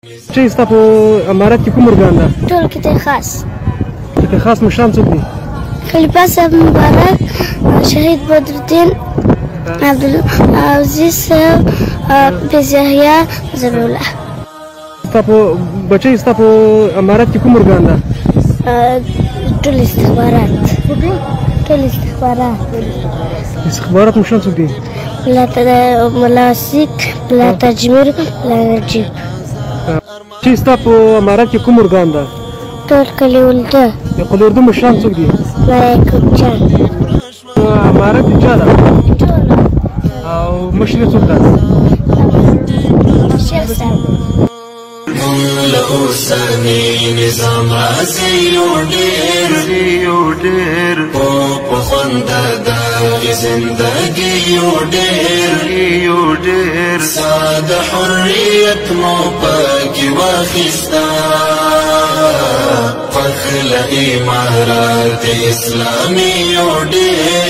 چې ستا په امارت کې کوم ارګان ده؟ ټول کې خاص. کې خاص مشران څوک دي؟ خلیفه صاحب مبارک، شهید بدرالدین، عبدالعزیز صاحب، فیض یحیی، ذبیح الله. ستا په بچی، ستا په امارت کې کوم ارګان ده؟ ټول استخبارات. ټول استخبارات. استخبارات مشران څوک دي؟ ملا سیک، ملا تجمیر، ملا نجیب. چې ستا په امارت کې کوم ارګان ده؟ ټول کلی اردو. د قول اردو مشران څوک دي؟ ملایک جان. امارت د چا ده؟ او مشر یې څوک ده؟ شیخ صاحب. له اوسني نظام راضي یو ډېر، یو ډېر په خوند د زندګي، یو ډېر، یو ډېر ساده حریت مو پکې واخیسته، فخر امارات اسلامي یو ډېر.